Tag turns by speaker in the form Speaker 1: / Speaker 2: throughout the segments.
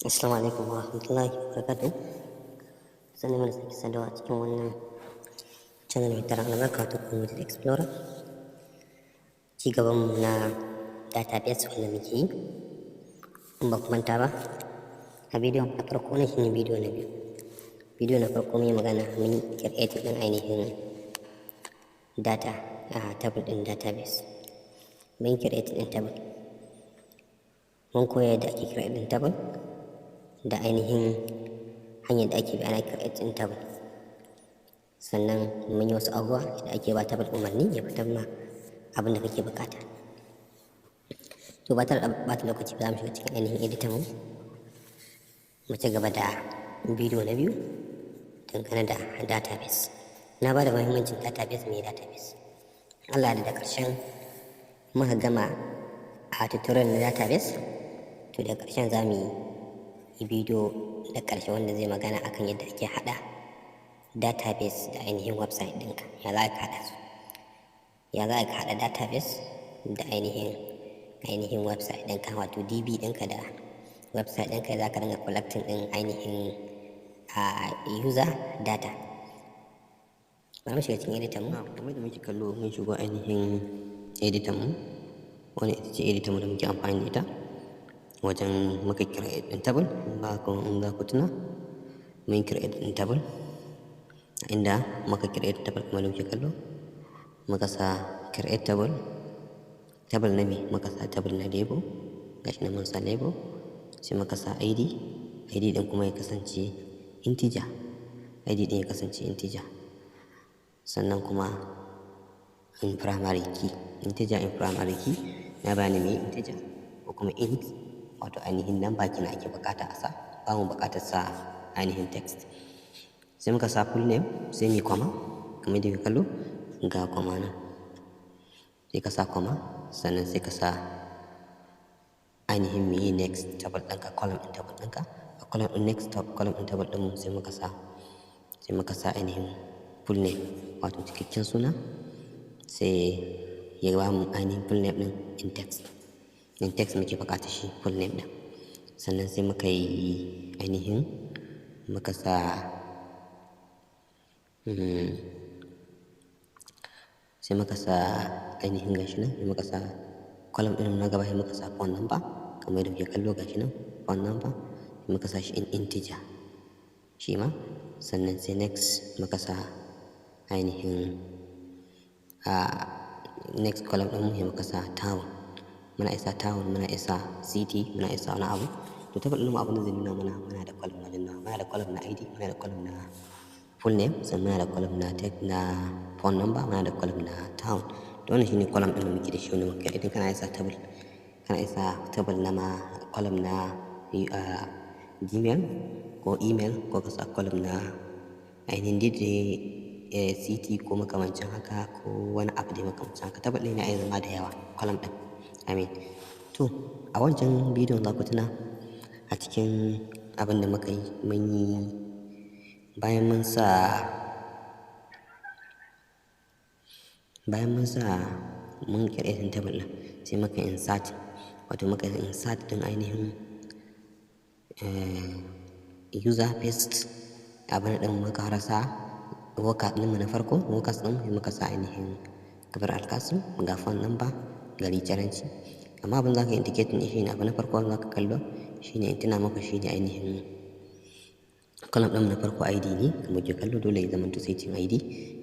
Speaker 1: Assalamu alaikum wa rahmatullahi wa barakatuh. Sannu da sake saduwa a cikin wannan channel mai tarin albarka, wato Computer Explorer. Ci gaban mu na database wanda muke yi. In ba ku manta ba, a bidiyon na farko, na shine bidiyo na biyu. Bidiyo na farko mun yi magana, mun yi create ɗin ainihin data a table ɗin database. Mun create ɗin table. Mun koya yadda ake create ɗin table da ainihin hanyar da ake bi ana create ɗin table. Sannan mun yi wasu abubuwa da ake ba table umarni ya fitar ma abin da kake buƙata. To, ba tare da ɓata lokaci ba, za mu shiga cikin ainihin editor mu. Mu ci gaba da bidiyo na biyu dangane da database. Na ba da muhimmancin database, mai database. Allah da ƙarshen muka gama a tutorial na database, to da ƙarshen za mu yi bidiyo na ƙarshe wanda zai magana akan yadda ake haɗa database da ainihin website ɗinka. Ya za ka haɗa su? Ya za ka haɗa database da ainihin website ɗinka, wato DB ɗinka da website ɗinka, za ka dinga collecting ɗin ainihin a user data. Bari mu shiga cikin editor mu.
Speaker 2: Kamar da muke kallo, mun shigo ainihin editor mu. Wannan ita ce editor mu da muke amfani da ita wajen muka create ɗin table. Ba ku in za ku tuna, mun create ɗin table, inda muka create table kamar da muke kallo, muka sa create table. Table na me? Muka sa table na labor. Gashi nan mun sa labor, sai muka sa id. Id ɗin kuma ya kasance integer, id ɗin ya kasance integer, sannan kuma in primary key, integer in primary key. Na bayani me integer ko kuma int, wato ainihin number kenan ake buƙata a sa, ba mu buƙatar sa ainihin text. Sai muka sa full name, sai mu comma kamar yadda kuke kallo, ga comma nan, sai ka sa comma. Sannan sai ka sa ainihin meye next table ɗinka, column ɗin table ɗinka. A column ɗin next column ɗin table ɗinmu, sai muka sa ainihin full name, wato cikakken suna. Sai ya ba mu ainihin full name ɗin in text, in text muke buƙatar shi full name ɗin. Sannan sai muka yi ainihin muka sa sai muka sa ainihin, gashi nan, sai muka sa column ɗin na gaba, sai muka sa phone number kamar yadda kuke kallo, gashi nan phone number, sai muka sa shi in integer shi ma. Sannan sai next muka sa ainihin a next column ɗin mu, sai muka sa town. Muna isa town, muna isa city, muna isa wani abu. To, table ɗin mu abin da zai nuna mana, muna da column wajen nawa? Muna da column na ID, muna da column na full name, sannan muna da column na text na phone number, muna da column na town. To, wannan shine column ɗin da muke da shi wanda muka. Idan kana isa table, kana isa table na ma column na Gmail ko email, ko ka sa column na ainihin DJ city ko makamancin haka, ko wani abu dai makamancin haka. Table ɗin yana iya zama da yawa column ɗin, amin. To, a wancan bidiyon za ku tuna a cikin abin da muka yi, mun yi bayan mun sa mun create table ɗin, sai muka insert, wato muka insert ɗin ainihin user first abin ɗin. Muka rasa worker ɗinmu na farko, workers ɗin, sai muka sa ainihin Kabir Alkasim, ga phone number, gari Caranci. Amma abin za ka indicate ɗin shi ne abu na farko za ka kallo shi ne in tuna maka shi ne ainihin column ɗin na farko ID ne kamar ke kallo, dole ya zama setting ID.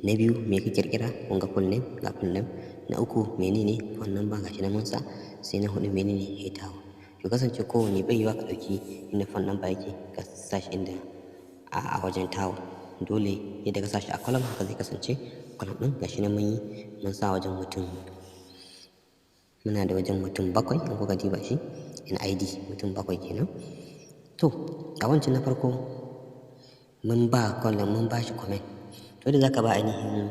Speaker 2: Na biyu, me ka kirkira? Kun ga full name, ga full name. Na uku menene? Phone number, gashi nan mun sa. Sai na hudu menene? Town. To, kasance kowane bai yiwa ka ɗauki inda phone number yake ka sa shi inda a wajen town. Dole yadda ka sa shi a column haka zai kasance column ɗin. Gashi nan mun yi, mun sa wajen mutum, muna da wajen mutum bakwai. In kuka diba shi in ID, mutum bakwai kenan. To, a wancan na farko mun ba column, mun ba shi comment. To, da zaka ba ainihin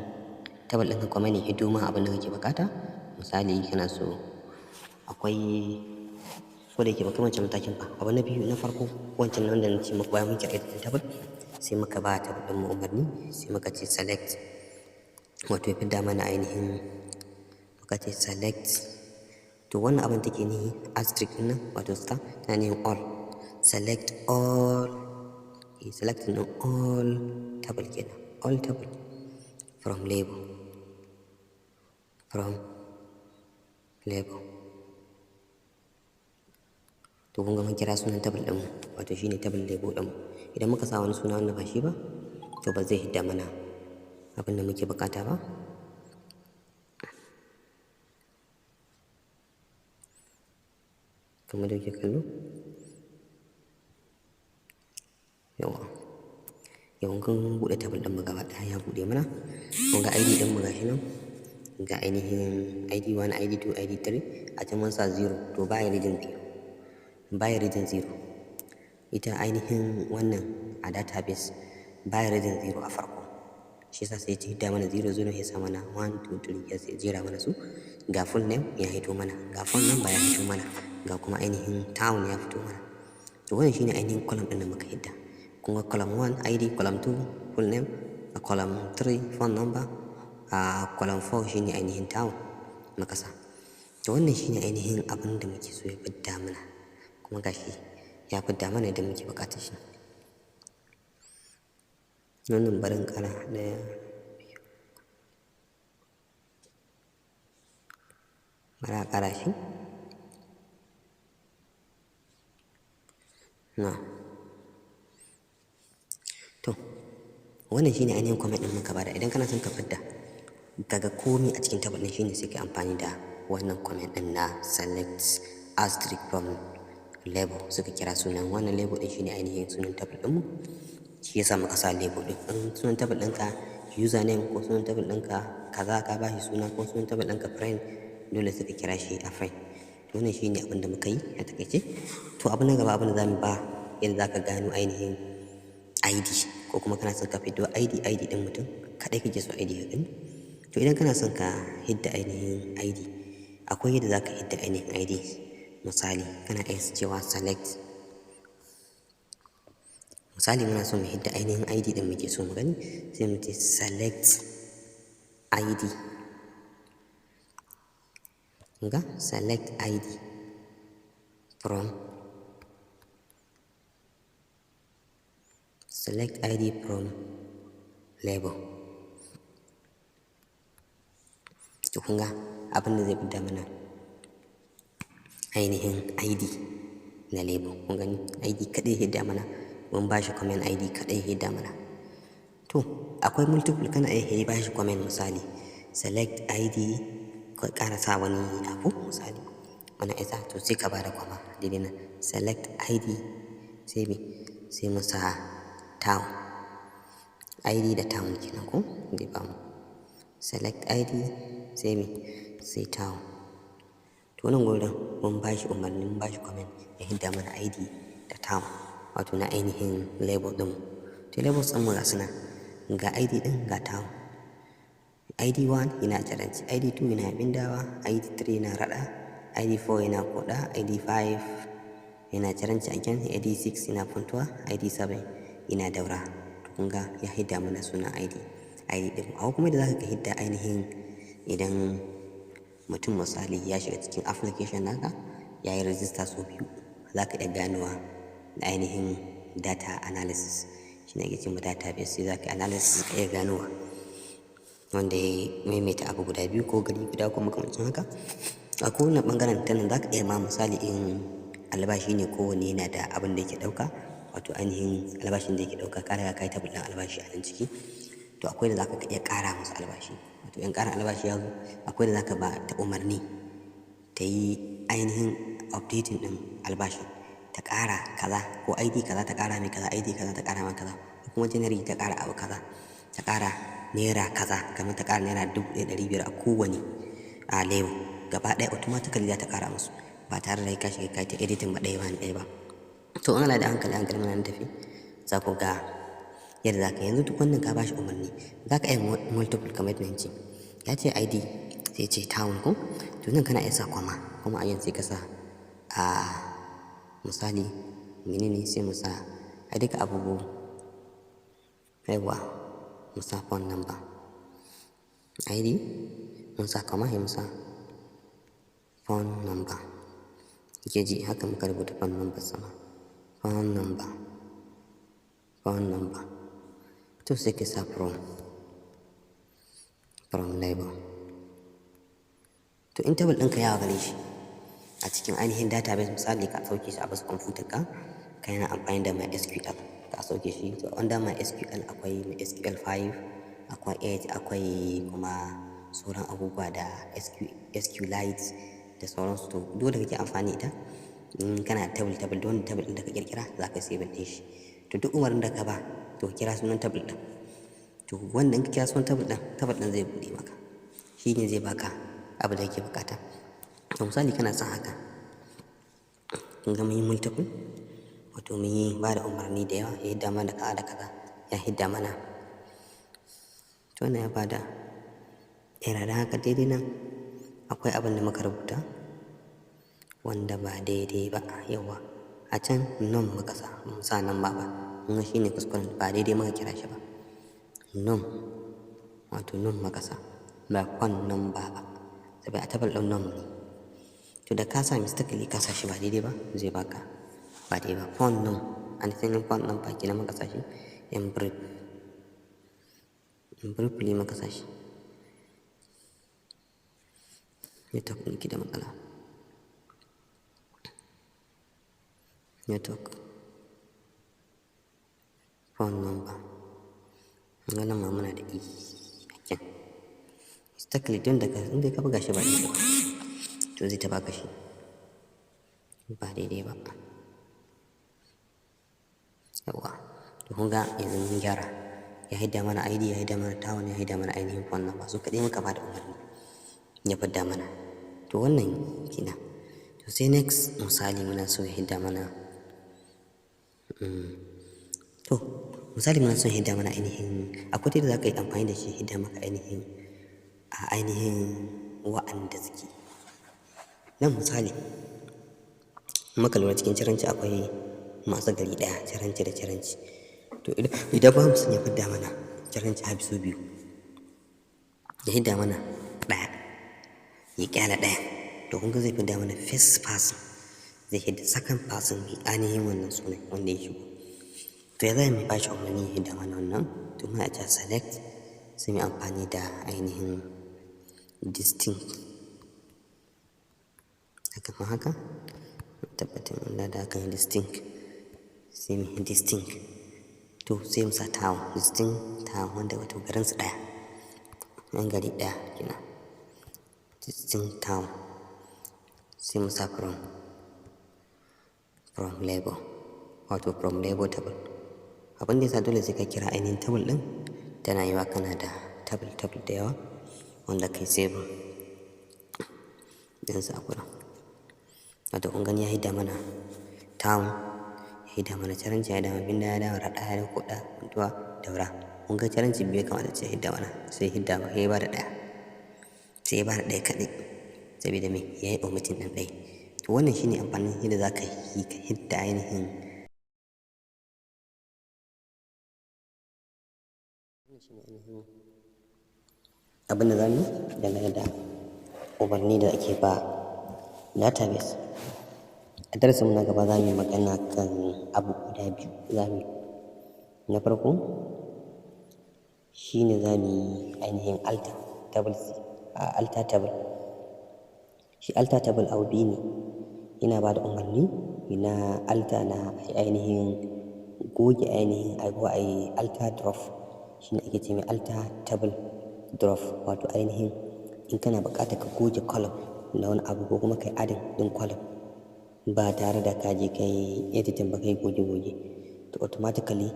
Speaker 2: table ɗinka comment ya hiddo ma abin da kake buƙata, misali kana so akwai, ko da yake baka wancan matakin ba. Abu na biyu, na farko wancan wanda na ce muku, bayan mun create table, sai muka ba table ɗin mu umarni, sai muka ce select, wato ya fidda mana ainihin, muka ce select. To, wannan abin take nihi, asterisk ɗin nan, wato star, tana nihin all.
Speaker 1: Select all, select ɗin all table kenan, all table from label, from label. To kun ga mun kira sunan table ɗinmu, wato shine table label ɗinmu. Idan muka sa wani suna wanda ba shi ba, to ba zai hidda mana abin da muke buƙata ba. Kamar da kuke kallo. Yawwa. Yau kun buɗe table ɗinmu gaba ɗaya, ya buɗe mana. Kun ga ID ɗinmu gashi nan. Ga ainihin ID 1, ID 2, ID 3. A can mun sa 0, to baya reading 0. Baya reading 0. Ita ainihin wannan a database baya reading 0 a farko. Shi yasa sai ya hidda mana 0 0, ya sa mana 1, 2, 3, ya jera mana su. Ga full name ya hito mana, ga phone number ya hito mana, ga kuma ainihin town ya fito mana. To wannan shine ainihin column ɗin da muka hidda. Kun ga column 1 ID, column 2 full name, a column 3 phone number, a column 4 shine ainihin town muka sa. To wannan shine ainihin abin da muke so ya fidda mana. Kuma gashi ya fidda mana yadda muke buƙatar shi. Wannan bari in ƙara ɗaya, biyu. Bari a ƙara shi. Na. To wannan shine ainihin command ɗin muka bada. Idan kana son ka fidda kaga komai a cikin table ɗin, shine sai ka amfani da wannan command ɗin na select asterisk from label, suka kira sunan wannan label ɗin, shine ainihin sunan table ɗinmu. Shi yasa muka sa label ɗin. In sunan table ɗinka username, ko sunan table ɗinka kaza ka bashi suna, ko sunan table ɗinka friend, dole suka kira shi a friend. To wannan shine abin da muka yi a taƙaice. To abu na gaba, abin da zamu ba yadda zaka gano ainihin ID, ko kuma kana son ka fiddo ID ɗin mutum kaɗai kake so ID ka gani. To idan kana son ka hidda ainihin ID, akwai yadda zaka hidda ainihin ID. Misali, kana iya cewa select. Misali, muna so mu hidda ainihin ID ɗin muke so mu gani, sai mu ce select ID. Ga select ID from, select ID from label. To kun ga abin da zai fidda mana ainihin ID na label. Kun gani, ID kaɗai hidda mana, mun ba shi command ID kaɗai hidda mana. To akwai multiple, kana iya ba shi command, misali select ID, ka ƙara sa wani abu, misali wani isa, to sai ka bada comma daidai nan, select ID, sai me? Sai mu sa town. ID da town kenan ko zai bamu select ID, sai me? Sai town. To nan gurin mun ba shi umarni, mun ba shi command ya hidda mana ID da town, wato na ainihin label ɗin. To labels ɗin mu ga su nan, ga ID ɗin, ga town. ID 1 yana Caranci, ID 2 yana Bindawa, ID 3 yana Raɗa, ID 4 yana Koɗa, ID 5 yana Caranci again, ID 6 yana Funtuwa, ID 7 yana Daura. To kun ga ya hidda mana sunan ID ɗin. Akwai kuma da za ka hidda ainihin idan mutum misali ya shiga cikin application naka ya yi register sau biyu, za ka iya ganowa da ainihin data analysis. Shi ne ake cewa database, sai za ka yi analysis ka iya ganowa wanda ya maimaita abu guda biyu ko gari guda ko makamancin haka. A kowane ɓangaren ta nan za ka iya ma, misali in albashi ne, kowanne yana da abin da yake ɗauka, wato ainihin albashin da yake ɗauka, ka riga ka yi table ɗin albashi a nan ciki. To akwai da za ka iya ƙara musu albashi. Wato in ƙarin albashi ya zo, akwai da za ka ba ta umarni ta yi ainihin updating ɗin albashin, ta ƙara kaza, ko ID kaza ta ƙara mai kaza, ID kaza ta ƙara mai kaza, ko kuma January ta ƙara abu kaza, ta ƙara naira kaza, kamar ta ƙara ₦1,500 a kowane a level gaba ɗaya, automatically za ta ƙara musu ba tare da ka shiga kai ta editing ba ɗaya bayan ɗaya ba. To in Allah da hankali hankali muna nan tafi, za ku ga yadda za ka yanzu duk wannan ka ba shi umarni, za ka iya multiple, kamar yadda ce ya ce ID, sai ce town ko. To nan kana iya sa comma, kuma a yanzu sai ka sa a misali menene, sai mu sa a duka abubuwa, yawwa, mu sa phone number, ID, mun sa comma, sai mu sa phone number. Ke ji haka muka rubuta phone number sama, Phone number, phone number. To sai ka sa from labor. To in table ɗinka yawa gare shi a cikin ainihin database, misali ka sauke shi a basu kwamfutar ka, ka yana amfani da MySQL, ka sauke shi. To under MySQL akwai MySQL 5, akwai 8, akwai kuma sauran abubuwa da SQLite da sauransu. To dole kake amfani ita in kana table table, don table ɗin da ka kirkira za ka save ɗin shi. To duk umarnin da ka ba, to kira sunan table ɗin. To wanda in ka kira sunan table ɗin, table ɗin zai buɗe maka, shi ne zai baka abu da yake bukata. To misali kana son haka, kun ga mun yi multiple, wato mun yi ba da umarni da yawa, ya hidda mana kaza da kaza, ya hidda mana. To wannan ya bada error. Don haka daidai nan akwai abin da muka rubuta wanda ba daidai ba. Yawa, a can num muka sa, mun sa nan ba kun ga shine kuskuren, ba daidai muka kira shi ba. Num, wato num muka sa, ba phone number ba, saboda a table ɗin num ne. To da ka sa mistakenly, ka sa shi ba daidai ba, zai baka ba daidai ba. Phone num, ainihin phone number kenan muka sa shi in brief, in briefly muka sa shi. Network ɗin ki da matsala, network. Phone number, wannan ma muna da e a can mistakenly, don da in dai ka buga shi ba daidai ba, to zai ta baka shi ba daidai ba. Yawwa, to kun ga yanzu mun gyara, ya haida mana ID, ya haida mana town, ya haida mana ainihin phone number, su kaɗai muka bada umarni ya fidda mana. To wannan kenan. To sai next, misali muna so ya hidda mana, to misali muna son hidda mana ainihin, akwai da za ka yi amfani da shi hidda maka ainihin a ainihin wa'anda suke nan. Misali muka lura cikin Ciranci akwai masu gari ɗaya, Ciranci da Ciranci. To idan ba mu son ya fidda mana Ciranci har su biyu, ya hidda mana ɗaya, ya ƙyale ɗaya, to kun ga zai fidda mana first person, zai hidda second person mai ainihin wannan sunan wanda ya shigo. To ya za mu ba shi umarni ya hidda mana wannan? To muna cewa select, sai mu amfani da ainihin distinct haka ma haka, tabbatar mun da haka distinct, sai mu distinct. To sai mu sa town, distinct town, wanda wato garin su ɗaya, yan gari ɗaya kenan, distinct town. Sai mu sa from labor, wato from labor table. Abin da yasa dole sai ka kira ainihin table ɗin, tana yiwa kana da table table da yawa wanda kai save ɗinsu a gurin. Wato kun gani ya hidda mana town, ya hidda mana Caranci, ya hidda mana Binda, ya hidda mana Raɗa, ya Kuɗa, Funtuwa, Daura. Kun ga Caranci biyu ya kamata ce hidda mana, sai hidda sai ya bada ɗaya, sai ya bada ɗaya kaɗai, saboda me? Ya yi omitting ɗin ɗaya. To wannan shine amfanin yadda za ka yi ka hidda ainihin abin da za mu yi dangane da umarni da ake ba database. A darasinmu na gaba za mu yi magana kan abu guda biyu za mu yi. Na farko shi ne za mu yi ainihin alter table, alter table. Shi alter table abu biyu ne, yana ba da umarni na alter, na ainihin goge ainihin ko a yi alter drop, shi ne ake ce mai alter table drop, wato ainihin in kana buƙatar ka goge column na wani abu ko kuma kai adding ɗin column ba tare da ka je ka yi editing ba, kai goge-goge, to automatically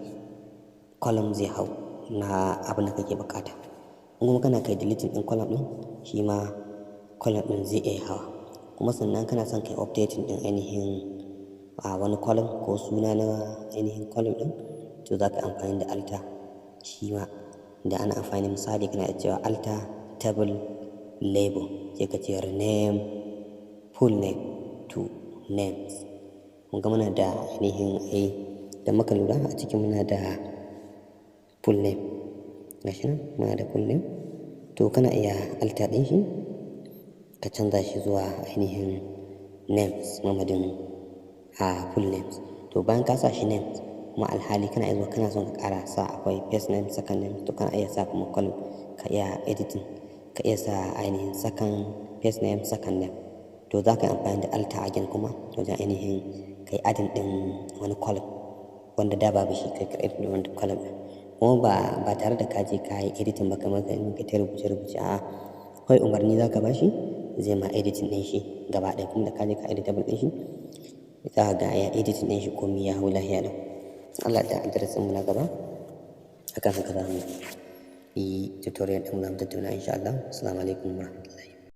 Speaker 1: column zai hau na abin da kake buƙata. In kuma kana kai deleting ɗin column ɗin, shi ma column ɗin zai iya hawa. Kuma sannan kana son kai updating ɗin ainihin a wani column ko suna na ainihin column ɗin, to za ka amfani da alter shi ma. Da ana amfani, misali kana iya cewa alter table label, sai ka ce rename full name to names. Kun ga muna da ainihin ai da muka lura a cikin muna da full name, gashi nan muna da full name. To kana iya alter ɗin shi ka canza shi zuwa ainihin names mamadin a full names.
Speaker 2: To bayan ka sa shi name, kuma alhali kana iya zuwa kana son ka ƙara sa akwai first name, second name, to kana iya sa kuma column, ka iya editing, ka iya sa ainihin second first name, second name. To za ka yi amfani da alter again kuma wajen ainihin kai adding ɗin wani column wanda da babu shi, kai create ɗin wani column ɗin, kuma ba tare da ka je ka yi editing ba, kamar ka ta rubuce rubuce. A'a, kawai umarni za ka bashi, zai ma editing ɗin shi gaba ɗaya. Kuma da ka je ka editable ɗin shi, za ka ga ya editing ɗin shi, komai ya hau lafiya lau. Allah da darasin mu na gaba akan haka za mu yi tutorial ɗin, za mu tattauna insha Allah. Assalamu alaikum warahmatullahi.